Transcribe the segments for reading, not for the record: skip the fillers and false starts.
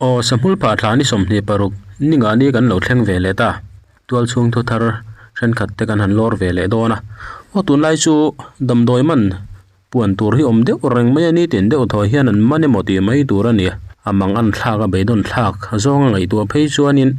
Aw sahmul phah thla ni 26 ninga ni kan lo thleng ve leh ta. Tualchhung thu thar thenkhat te kan han lawr ve leh dawn a. Aw tunlai chu damdawi man puan tur hi awm deuh reng mai a ni tin deuh thaw hian an man emaw tih mai tur a ni. A mang an thlak a beidawn thlak zawng a ngaihtuah phei chuanin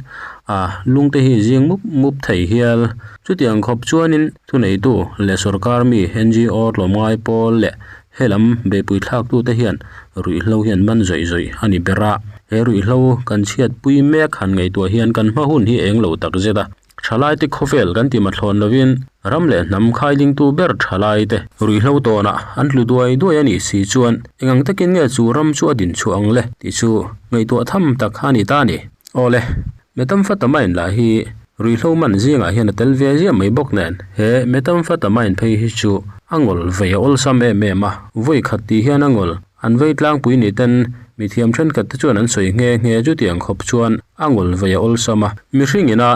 a lung te hi zing mup mup thei hial. Chutiang khawp chuanin thuneitu leh sorkar mi NGO tlawmngai pawl leh Helam beihpui thlaktute hian ruihhlo hi an man zawih zawih a ni ber a, he ruihhlo kan chhiatpui mek han ngaihtuah hian kan hma hun hi eng lo tak zet a. Thalaite khawvel kan ti mathlawn lovin ram leh hnam khailingtu ber thalaite ruihhlo tawnah an tlu duai duai a nih si chuan eng ang takin nge chu ram chu a din chhuah ang le tih chu ngaihtuah tham tak a ni ta a ni. Awle, Methamphetamine lah hi ruihhlo man zingah hian a tel ve ziah mai bawk nen, he methamphetamine phei hi chu a ngawl vei a awlsam em em a, vawi khat tih hian a ngawl an vei tlangpui ni ten mithiam thenkhat te chuan an sawi nghe nghe chutiang khawp chuan a ngawl vei a awlsam a, mihring ina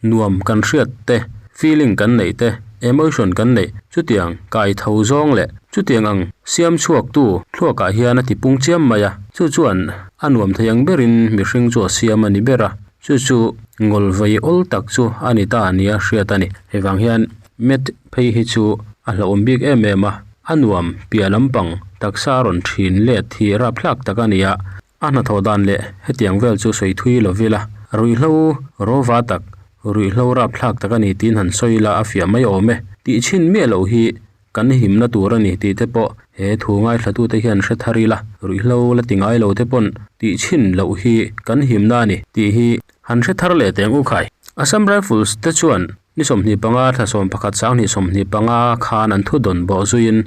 nuam kan hriat te, feeling kan neih te, emotion kan neih chutiang kai tho zawng leh chutiang ang siam chhuaktu thluakah hian a ti pung chiam mai a, chu chuan a nuam thei ang berin mihring chu a siam a ni ber a, chu chu ngawl vei awl tak chu a ni ta nia hriat a ni. Hei vang hian meth phei hi chu a hlauhawm bik em em a, a nuam piah lampang taksa a rawn thin let hi rapthlak tak a ni a, A hnathawh dan leh hetiang vel chu sawi thui lo vila, ruihhlo rawva tak, ruihhlo rapthlak tak a ni tiin han sawi ila a fiah mai awm e. Tih chhin miah loh hi kan himna tur a ni tih te pawh he thu ngaithlatute hian hre thar ila, ruihhlo la ti ngai lo te pawn tih chhin loh hi kan himna a ni tih hi han hre thar leh teng u khai. Assam Rifles te chuan ni 25 thla 11 sanghnih 25 khan an thu dawn bawh zuiin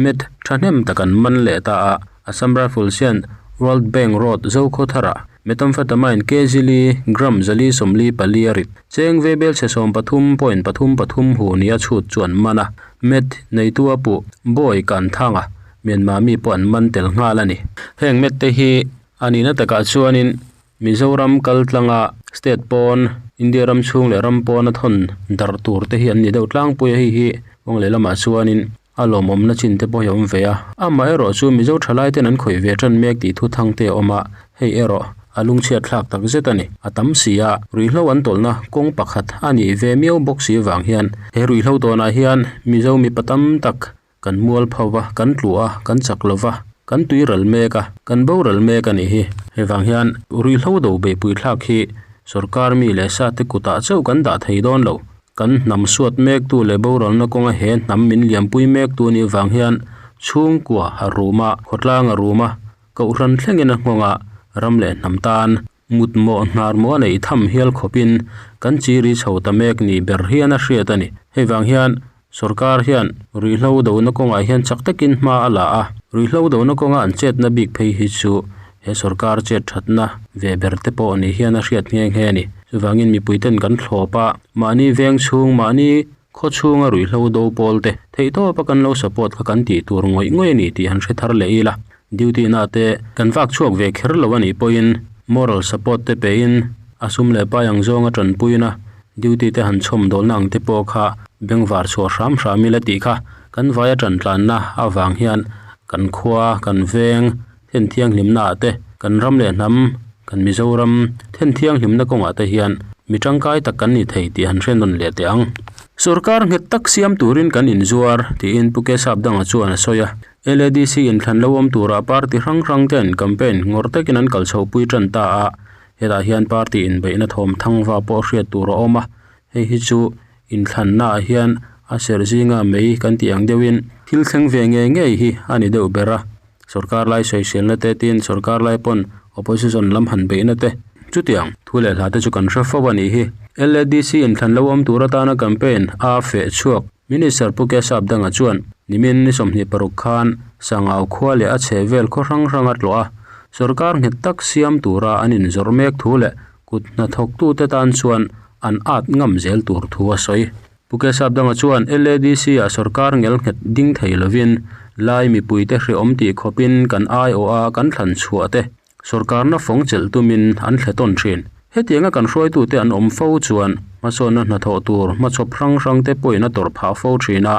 meth thahnem tak an man leh ta a, Assam Rifles hian World Bank Road Zokhawthara methamphetamine kg li gram 144 a rit cheng ve belchhe 13.33 hu nia chhut chu an man a, meth neitu a puh Boy Kanthanga Myanmar mi pawh an man tel nghal a ni. Heng meth te hi a nihna takah chuanin Mizoram kal tlanga state pawn, India ram chhung leh ram pawna thawn darh tur te hi an ni deuh tlangpui a, hei hi kawng leh lamah chuanin a lawmawmna chin te pawh hi a awm ve a. Amaherawh chu Mizo thalai ten an khawih ve tan mek tih thu thang te a awm a, hei erawh a lungchhiat thlak tak zet a ni. A tam si a, ruihhlo an tawlhna kawng pakhat a nih ve miau bawk si vang hian he ruihhlo tawnah hian Mizo mipa tam tak Kan mual pho va, kan tlu a, kan chak lo va, kan tui ral mek a, kan boral mek a nih hi. Hei vang hian ruihhlo do beihpui thlak hi sorkar mi leh sa te kutah chauh kan dah thei dawn lo. Kan hnam suat mektu leh boralna kawnga he hnam min liampui mektu a nih vang hian chhungkua a rum a, khawtlang a rum a, kohhran thlengin a nghawng a, ram leh hnam tan mut mawh hnar mawh a neih tham hial khawpin kan chiri chho ta mek nih ber hian a hriat a ni. Hei vang hian Sorkar hian ruihhlo dona kawngah hian chak takin hma a la a, ruihhlo dona kawnga an chetna bik phei hi chu he sorkar chet thatna ve ber te pawh ni hian a hriat nghe nghe a ni. Chuvangin mipuiten kan thlawp a, mahni veng chhung, mahni khaw chhunga ruihhlo do pawl te theihtawpa kan lo support kha kan tih tur ngawih ngawih a ni tih han hre thar leh ila. Duty na te kan vak chhuak ve kher lo a nih pawhin moral support te pein a sum leh pai ang zawnga tanpuina Duty te han chhawm dawlna ang te pawh kha bengvar chhuah hram hram ila tih kha kan vaia tantlanna avang hian kan khua, kan veng then thianghlimna ah te, kan ram leh hnam, kan Mizoram then thianghlimna kawngah te hian mi tangkai tak kan ni thei tih han hre nawn leh teh ang. Sorkar nghet tak siam turin kan inzuar tiin Pu Kesap Danga chuan a sawi a. LADC inthlan lo awm turah party hrang hrang ten campaign ngawrh takin an kal chhohpui tan ta a. Hetah hian party inbeihna thawm thangva pawh hriat tur a awm a, hei hi chu inthlanna ah hian a serh zinga mei kan tih ang deuhin thil thleng ve ngei ngei hi a ni deuh ber a, sorkar lai sawiselna te tin sorkar lai pawn opposition lam han beihna te chutiang thu leh hla te chu kan hre fo a nih hi. LADC inthlan lo awm tur atana campaign a feh chhuak Minister Pu Kesap Danga chuan nimin ni 26 khan Sangau khua leh a chhehvel khaw hrang hrang a tlawh a, sorkar nghet tak siam tura an inzawrh mek thu leh kut hnathawktute tan chuan an at ngam zel tur thu a sawi. Pu Kesap Danga chuan LADC-ah sorkar ngel nghet ding thei lovin lai mipuite hrehawm tih khawpin kan aiawh a kan thlan chhuah te Sorkarna fawng chelh tumin an thle tawn thin. Hetianga kan hruaitute an awm fo chuan hmasawnna hnathawh tur hmachhawp hrang hrangte pawhin a tawrh phah fo thin a,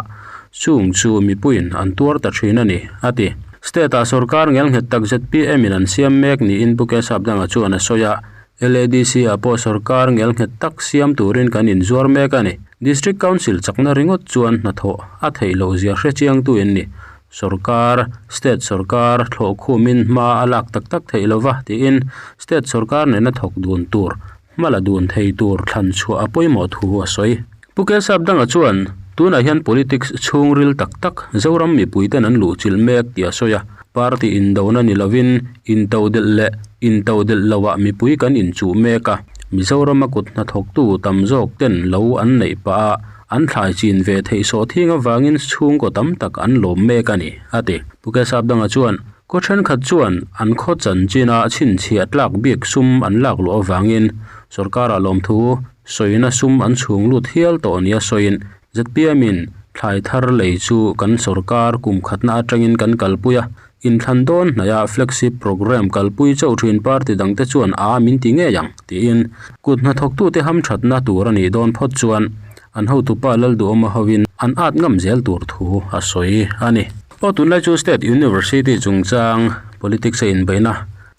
chung chu mipuiin an tuar ta thin a ni, a ti. State-ah sorkar ngelnghet tak zpm in an siam mek niin Pu Kesapdanga chuan a sawi a, LADC-ah pawh sorkar ngelnghet tak siam turin kan inzuar mek a ni. District Council chakna ringawt chuan hnathawh a theih loh zia hrechiangtu in ni. Sorkar, State sorkar thlawhkhumin hma a lak tak tak theih lova tiin State sorkar nena thawk dun tur Hma la dun thei tur thlan chhuah a pawimawh thu a sawi. Pu Kelsapdanga chuan, Tunah hian politics chhungril tak tak Zoram mipuiten an luhchilh mek tih a sawi a, party indona ni lovin intodelh leh intodelh loah mipui kan inchuh mek a, Mizorama kut hnathawktu tam zawk ten lo an neih pah a, an thlai chin ve theih sawhthing avangin chhungkaw tam tak an lawm mek a ni, a ti. Pu Kelsapdanga chuan, Khaw thenkhat chuan an khaw chanchina chhinchhiah tlak bik sum an lak luh avangin sorkara lawmthu sawina sum an chhung lut hial tawh nia sawiin zpm in thlai thar lei chu kan sorkar kum khatna atangin kan kalpui a, inthlan dawn hnaia flagship programme kalpui chauh thin party dangte chuan a min ti ngei ang tiin kut hnathawktute hamthatna tur a nih dawn phawt chuan an hotupa Lalduhawma hovin an at ngam zel tur thu a sawi a ni. Aw tunlai chu State University chungchang politics a inbeihna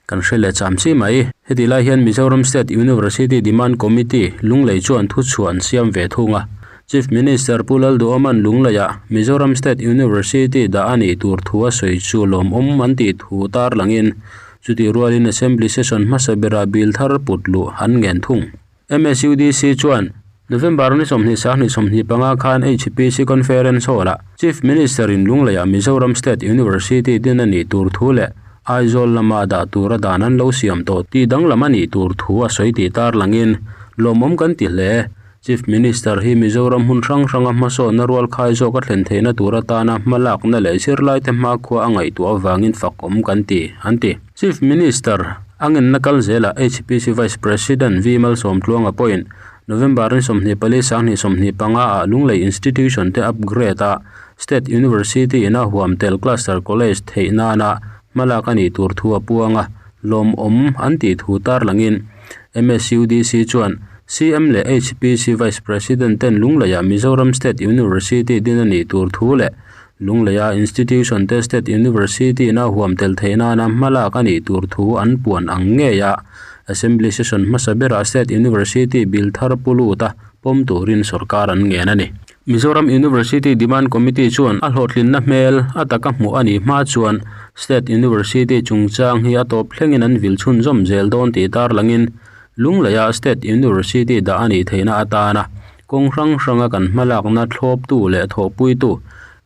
kan hre leh cham chi mai. Hetih lai hian Mizoram State University Demand Committee Lunglei chuan thuchhuah an siam ve thung a. Chief Minister Pu Lalduhawma'n Lungleiah Mizoram State University dah a nih tur thu a sawi chu lawmawm an tih thu tarlangin chutih rualin Assembly Session hmasa berah bill thar put luh an ngen thung. MSUDC chuan November ni 20 25 khan HPC Conference Hall-ah Chief Minister-in Lungleiah Mizoram State University din a nih tur thu leh Aizawl lama dah tura dan an lo siam tawh tih danglam a nih tur thu a sawi tih tarlangin lawmawm kan ti hle. Chief Minister hi Mizoram hmun hrang hranga hmasawnna rual khai zawk a thlen theihna tur atana hmalakna leh zirlaite hmakhua a ngaihtuah avangin fakawm kan ti, an ti. Chief Minister a ngenna kal zelah HPC Vice President V Malsawmtluanga pawhin November ni 24 2025 ah Lunglei Institution te upgrade a State University ina huam tel Cluster College theih nana hmalak a nih tur thu a puang a, lawmawm an tih thu tarlangin MSUDC chuan CM leh HPC Vice President ten Lungleiah Mizoram State University din a nih tur thu leh Lungleia Institution te State University-in a huam tel theih nana hmalak a nih tur thu an puan ang ngei a, Assembly Session hmasa berah State University bill thar pu lut a pawm turin sorkar an ngen a ni. Mizoram University Demand Committee chuan a hlawhtlinna hmel a taka hmuh a nih hma chuan State University chungchang hi a tawp thlengin an vil chhunzawm zel dawn tih tarlangin Lungleia State University dah a nih theihna atana Kawng hrang hranga kan hmalakna thlawptu leh thawhpuitu,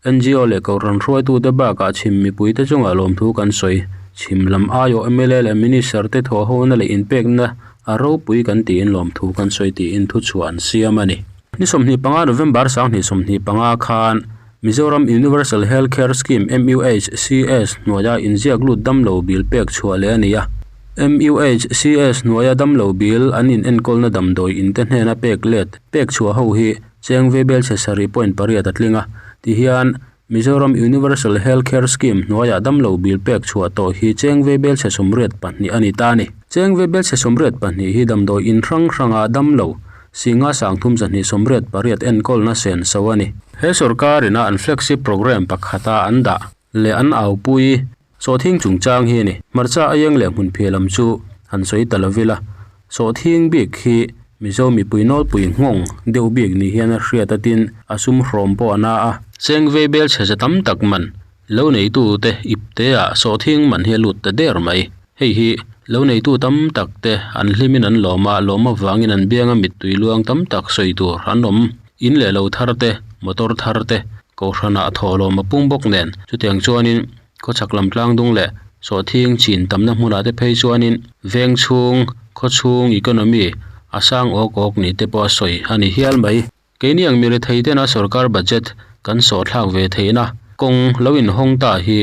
ngo leh kohhran hruaitute bakah chhim mipuite chungah lawmthu kan sawi. Chhim lam aiawh mla leh Minister te thawhhona leh inpekna a ropui kan tiin lawmthu kan sawi tiin thuchhuah an siam a ni. Ni 25 November 2025 khan Mizoram Universal Health Care Scheme, MUHCS, hnuaia inziak lut damlo bill pek chhuah leh a ni a. MUHCS hnuaia damlo bill an inenkawlna damdawi inte hnena pek let pek chhuah ho hi cheng veibel chhe sarih point pariat a tling a. Tihian, Mizoram Universal Health Care Scheme hnuaia damlo bill pek chhuah tawh hi cheng veibel chhe 82 a ni ta a ni. Cheng veibel chhe 82 hi damdawi in hrang hranga damlo Singa 3288 enkawlna sen so a ni. He sorkar ina an flagship programme pakhata an dah leh an aupui sawhthing chungchang hi a ni. Hmarcha aieng leh hmunphiah lam chu han sawi ta lo ila, sawhthing bik hi Mizo mipui nawlpui nghawng deuh bik ni hian a hriat a tin a sum hrawm pawh a na a. Cheng vei bel chhe za tam tak man Lo neitute ipteah sawhthing man hi a lut ta der mai. Hei hi lo neitu tam tak te an hlimin an lawm a, lawm avangin an bianga mittui luang tam tak sawi tur an awm. In leh lo thar te, motor thar te, kohhranah thawhlawm a pung bawk nen. Chutiang chuanin khawchhak lam tlangdung leh sawhthing chin tamna hmunah te phei chuanin veng chhung, khaw chhung economy a sang awk awk ni te pawh a sawi a ni hial mai. Keini ang mirethei tena sorkar budget kan sawhthlak ve theihna kawng lo inhawng ta hi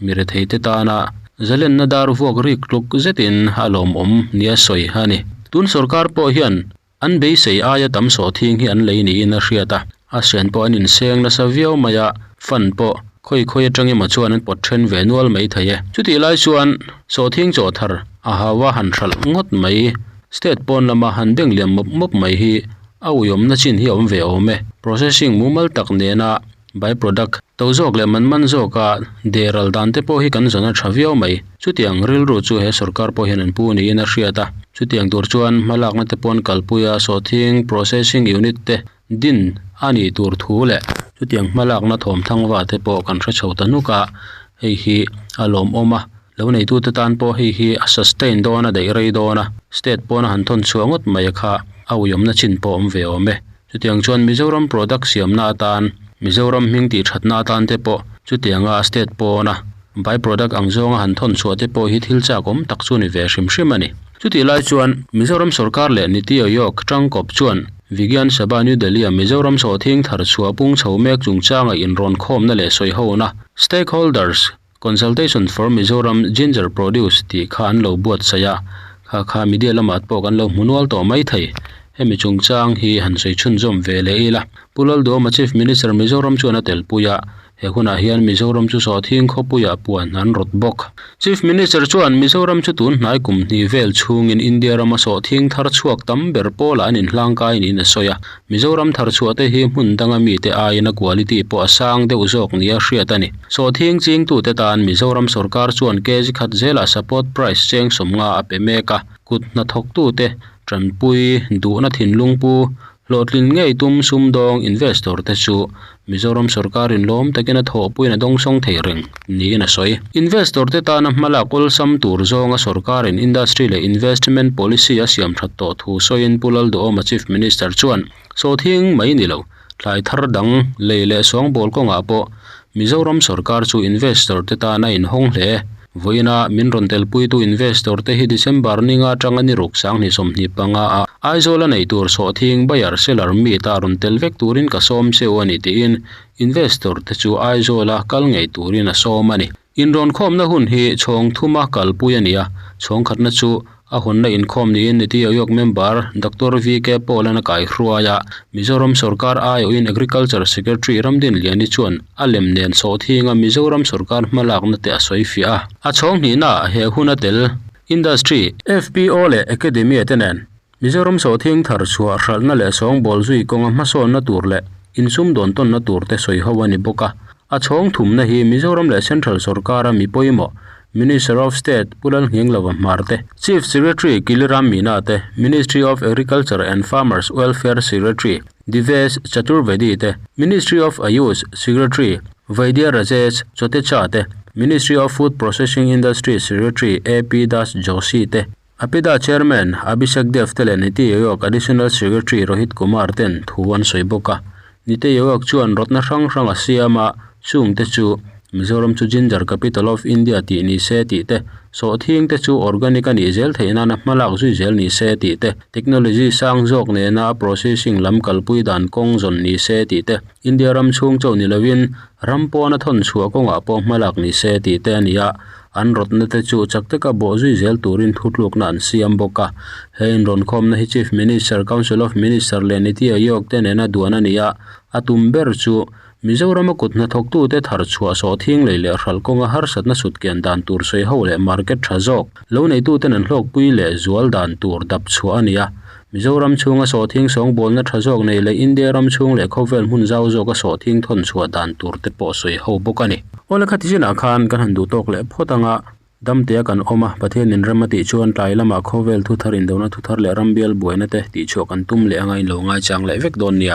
mirethei te tana zalenna dar vuak rik tluk zetin a lawmawm nia sawi a ni. Tun sorkar pawh hian an beisei aia tam sawhthing hi an lei niin a hriat a, a sen pawh an inseng nasa viau mai a, fund pawh khawi khawi atang emaw chuan an pawt then ve nual mai thei e. Chutih lai chuan sawhthing chaw thar a hawa han hralh ngawt mai, state pawn lama han beng liam mawp mawp mai hi A uiawmna chin hi a awm ve awm e. Processing mumal tak nena By product, to zawk leh man man zawka dehral dan te pawh hi kan zawn a tha viau mai. Chutiang rilru chu he sorkar pawh hian an pu niin a hriat a. Chutiang tur chuan hmalakna te pawh an kalpui a, sawhthing processing unit te din a nih tur thu leh chutiang hmalakna thawmthangva te pawh kan hre chho ta nuk a, hei hi a lawmawm a. Lo neitute tan pawh hei hi a sustain dawn a, daih rei dawn a, state pawna han thawn chhuah ngawt mai kha a uiawmna chin pawh a awm ve awm e. Chutiang chuan Mizoram product siamna atan, Mizoram hming tih thatna atan te pawh chutianga state pawna by product ang zawnga han thawn chhuah te pawh hi thil chak awm tak chu ni ve hrim hrim a ni. Chutih lai chuan Mizoram sorkar leh Niti Aayog tangkawp chuan Vigyan Sabha New Delhi-a Mizoram sawhthing thar chhuah pung chho mek chungchanga inrawn khawmna leh sawihona, Stakeholders Consultation for Mizoram Ginger Produce tih kha an lo buatsaih a, kha kha media lamah pawh kan lo hmu nual tawh mai thei. Hemi chungchang hi han sawi chhunzawm ve leh ila. Pu Lalduhawma Chief Minister Mizoram chuan a telpui a, he hunah hian Mizoram chu sawhthing khawpuiah puan an rawt bawk. Chief Minister chuan Mizoram chu tun hnai kum hnih vel chhungin India rama sawhthing thar chhuak tam ber pawlah an inhlangkai niin a sawi a. Mizoram thar chhuah te hi hmun danga mite aiin a quality pawh a sang deuh zawk nia hriat a ni. Sawhthing chingtute tan Mizoram sorkar chuan kg khat zelah support price cheng sawmnga a pe mek a, kut hnathawktute tanpui duhna thinlung pu hlawhtlin ngei tum sumdawng investor te chu Mizoram sorkarin lawm takin a thawhpuiin a dawngsawng thei reng niin a sawi. Investor te tana hmalak awlsam tur zawnga sorkarin industry leh investment policy a siam that tawh thu sawiin Pu Lalduhawma Chief Minister chuan sawhthing mai ni lo, thlai thar dang lei leh sawngbawl kawngah pawh Mizoram sorkar chu investor te tan a inhawng hle. Vawiina min rawn telpuitu investor te hi December ninga atanga ni ruk 2025 ah Aizawl a neih tur sawhthing buyer seller meet a rawn tel vek turin ka sawm cheu a ni tiin investor te chu Aizawl a kal ngei turin a sawm a ni. Inrawnkhawmna hun hi chhawng thuma kalpui a ni a, chhawng khatna chu A hawnna inkhawm niin Niti Aayog member Doctor VK Paul-a'n a kaihruai a, Mizoram sorkar aiawhin Agriculture Secretary Ramdin Liani chuan a lem nen sawhthinga Mizoram sorkar hmalakna te a sawi fiah a. A chhawng hnihnaah he hun a tel Industry, FPO leh Academia te nen Mizoram sawhthing thar chhuah hralhna leh sawngbawl zui kawnga hmasawnna tur leh insumdawn tawnna tur te sawi ho a ni bawk a. A chhawng thumna hi Mizoram leh Central sorkara mi pawimawh Minister of State Pu Lalnghenglova Hmar te, Chief Secretary Kiliram Meena te, Ministry of Agriculture and Farmers Welfare Secretary Divesh Chaturvedi te, Ministry of Ayush Secretary Vaidya Rajesh Chotecha te, Ministry of Food Processing Industry Secretary AP Das Joshi te, APEDA Chairman Abhishek Dev te leh Niti Aayog Additional Secretary Rohit Kumar ten thu an sawi bawk a. Niti Aayog chuan rawtna hrang hrang a siam a, chungte chu Mizoram chu Ginger Capital of India tih ni se tih te, sawhthing te chu organic a nih zel theih nana hmalak zui zel ni se tih te, technology sang zawk nena a processing lam kalpui dan kawng zawn ni se tih te, India ram chhung chauh ni lovin ram pawna thawn chhuah kawngah pawh hmalak ni se tih te a ni a. An rawtna te chu chak taka bawh zui zel turin thutlukna an siam bawk a. He inrawnkhawmna hi Chief Minister, Council of Minister leh Niti Aayog te nena duan a ni a, a tum ber chu Mizorama kut hnathawktute thar chhuah sawhthing lei leh hralh kawnga harsatna sutkian dan tur sawi ho leh market tha zawk lo neituten an hlawkpui leh zual dan tur dap chhuah a ni a. Mizoram chhunga sawhthing sawngbawlna tha zawk nei leh India ram chhung leh khawvel hmun zau zawka sawhthing thawn chhuah dan tur te pawh sawi ho bawk a ni. Awle khati chinah khan kan han duh tawk leh phawt anga damtea kan awm a, Pathianin rem a tih chuan tlai lamah khawvel thuthar indona thuthar leh rambial buaina te tih chhuah kan tum leh anga in lo ngaichang leh vek dawn nia.